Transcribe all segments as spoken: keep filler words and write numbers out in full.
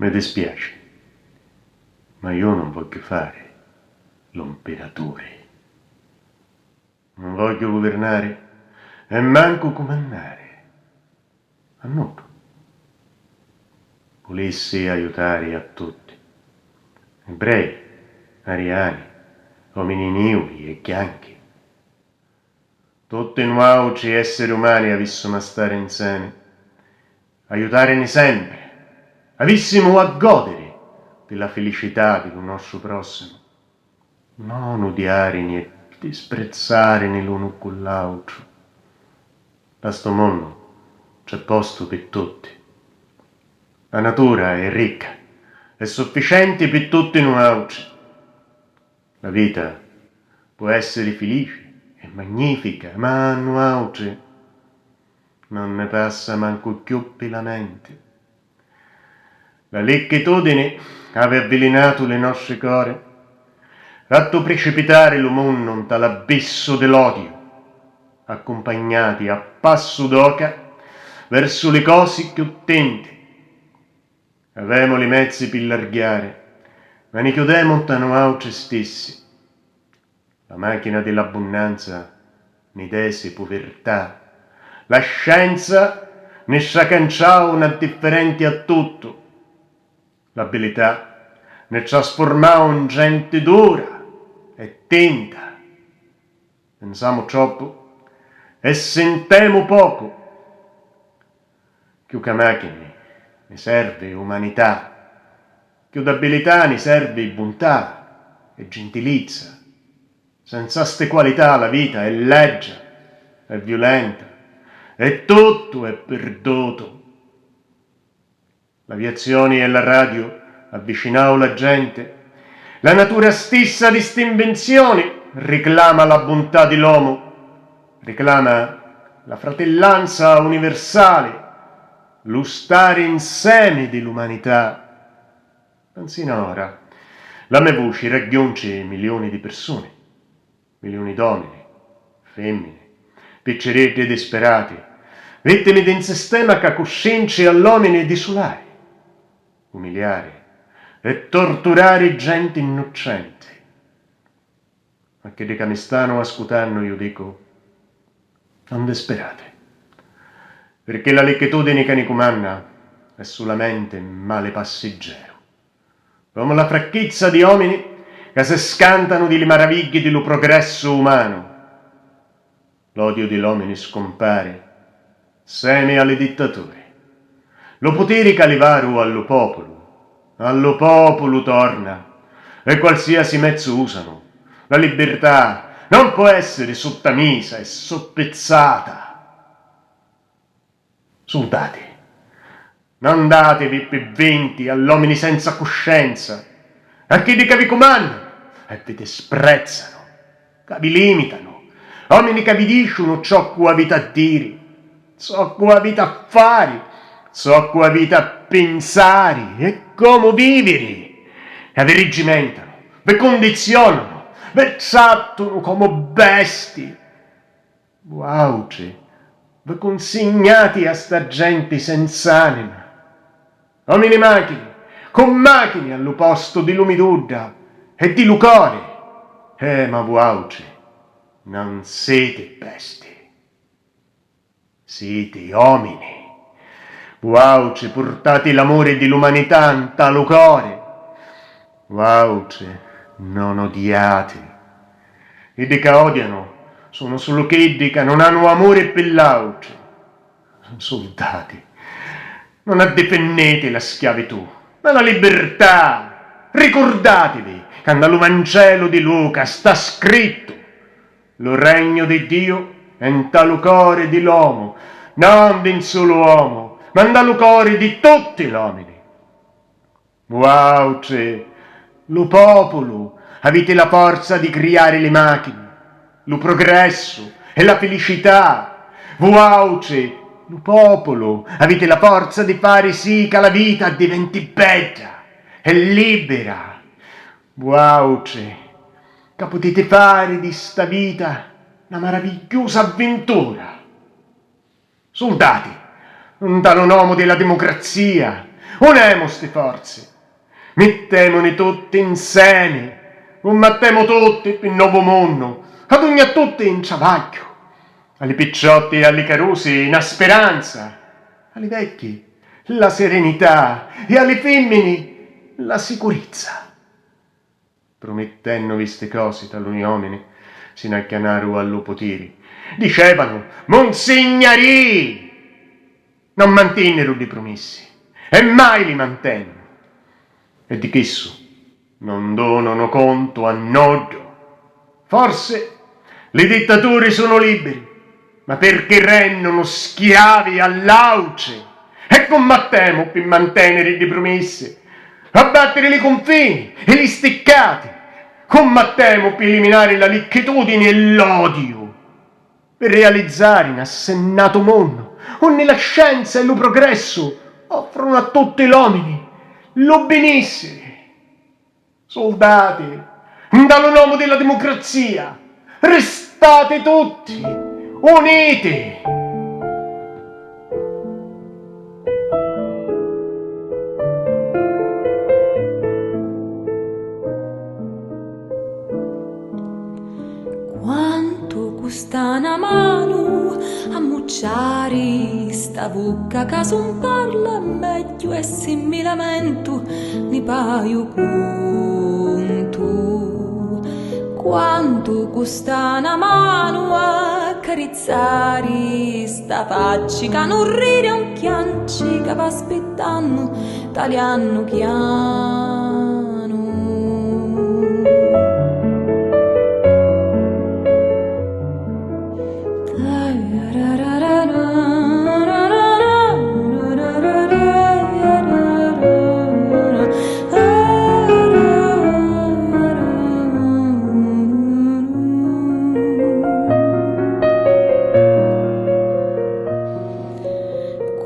Mi dispiaci, ma iu nun vogghiu fari lu mpiraturi. Nun vogghiu guvirnari e mancu cumannari a nuddu. Vulissi aiutari a tutti, ebrei, ariani, omini niuri e chianchi. Tutti nuautri essiri umani avissimu a stari nsemi, aiutarini sempri, avissimu a godiri di la filicità di lu nostru prossimu, non udiarini e disprezzarini l'unu cu l'autru. Nta stu munnu c'è postu pi tutti. La natura è ricca e sufficienti pi tutti nuautri. La vita pò essiri filici e magnifica, ma a nuautri non ne passa mancu cchiù pi la menti. La licchitudini havi avvilinatu li nostri cori, fattu pricipitari lu munnu nta l'abbissu di l'odiu, accumpagnati a passu d'oca versu li cosi cchiù tinti. Avemu li mezzi pi larghiari, ma ni chiudemu nta nuautri stissi. La machina di l'abbunnanza ni desi puvirtà. La scienza ni stracanciau na differenti a tuttu. L'abilità ni trasfurmau in genti dura e tinta. Pinsamu troppu e sintemu pocu. Cchiù ca machini ni servi umanità, cchiù d'abilità ni servi buntà e gintilizza. Senza sti qualità la vita è leggia, è viulenta e tuttu è pirdutu. L'aviazioni e la radio avvicinau la genti. La natura stissa di sti nvinzioni riclama la buntà di l'omu, riclama la fratillanza univirsali, lu stari nsemi di l'umanità. Anzina ora, la me vuci raggiunci miliuni di pirsuni. Miliuni d'omini, fimmini, picciriddi disperati, vittimi di 'n sistema ca custrinci a l'omini di sulari, umiliari e torturari genti nnuccenti. A chiddi ca mi stanu ascutannu iu dicu: non disperati, pirchì la licchitudini ca ni cumanna è sulamenti mali passiggeru. Comu la fracchizza di omini ca si scantanu di li maravigghi di lu progressu umanu. L'odiu di l'omini scumpari semi a li dittaturi. Lu putiri ca livaru a lu populu, a lu populu torna, e qualsiasi mezzu usanu, la libirtà non pò essiri suttamisa e suppizzata. Suldati, non dativi pi vinti a l'omini senza cuscenza, a chiddi ca vi cumannanu e vi disprezzanu, ca vi limitanu, omini ca vi dicinu zoccu aviti a diri, zoccu aviti a fari, zoccu aviti a pinsari e comu viviri, ca vi riggimentanu, vi cundizionanu, vi trattunu comu besti. Vuautri vi cunsignati a sta genti senz'anima. Omini machini, cu machini a lu postu di lu midudda e di lu cori. Eh, ma vuautri non siti besti. Siti omini. Vuautri purtati l'amuri di l'umanità nta lu cori. Vuautri non odiati. Iddi ca odianu sunu sulu chiddi ca non anu amuri pi l'autri. Suldati, non addifinniti la schiavitù, ma la libirtà! Ricurdativi ca nta lu Vangelu di Luca sta scrittu: lu regnu di Diu è nta lu cori di l'omu, non di 'n sulu omu, ma nta lu cori di tutti l'omini. Vuautri, lu populu, aviti la forza di criari li machini, lu progressu e la filicità. Vuautri, lu populu, aviti la forza di fari sì ca la vita addiventi bedda e libira. Vuautri, ca putiti fari di sta vita na maravigghiusa avvintura. Suldati, nta lu nomu di la dimucrazia, Unemu sti forzi, mittemuni tutti nsemi, cummattemu tutti pi novu munnu, ad ogni a tutti in travagghiu, a li picciotti e a li carusi na speranza, a li vecchi la serenità e a li fimmini la sicurizza. Prumittennuvi sti cosi taluni omini si n'agghjanaru a lu putiri. Dicevanu, Munsignarii! Non mantinniru ddi prumissi, e mai li mantennu. E di chissu non donunu contu a nuddu. Forsi li dittaturi sunu libiri, ma pirchì rennunu schiavi a l'autri. E cummattemu pi manteniri ddi prumissi, abbattiri li cunfini e li sticcati. Cummattemu pi eliminari la licchitudini e l'odiu, pi rializzari n'assennatu munnu unni la scienza e lu progressu offrunu a tutti l'omini lu binissiri. Suldati, nta lu nomu di la dimucrazia, ristati tutti uniti! Quantu custa na manu a mucciari sta vucca ca s'un parla è megghiu e si mi lamentu ni paiu cuntu. Quantu custa na manu a carizzari sta facci ca nun riri e un chianci ca va spittannu taliannu chianu.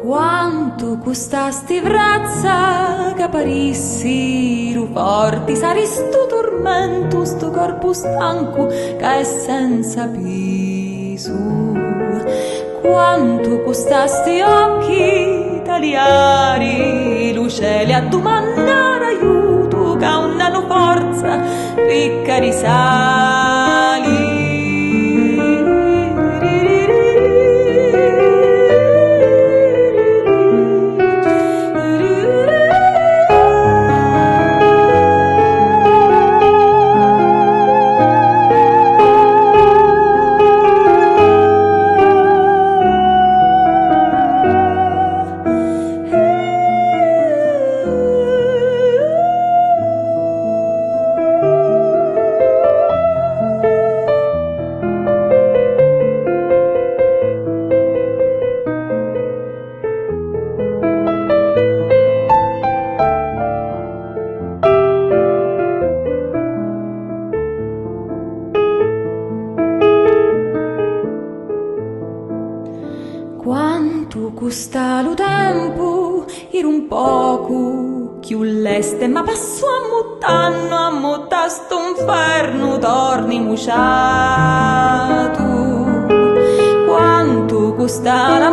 Quantu custà sti vrazza ca parissiru forti, sari stu turmentu, stu corpu stancu ca è senza pisu. Quantu custà sti occhi taliari lu celi a dumannari aiutu ca unn'anu forza picca risali. Quantu custa lu tempu, iru un pocu chiù leste, ma passu a muttannu, a mutta stu nfernu torni muciatu. Quantu custa la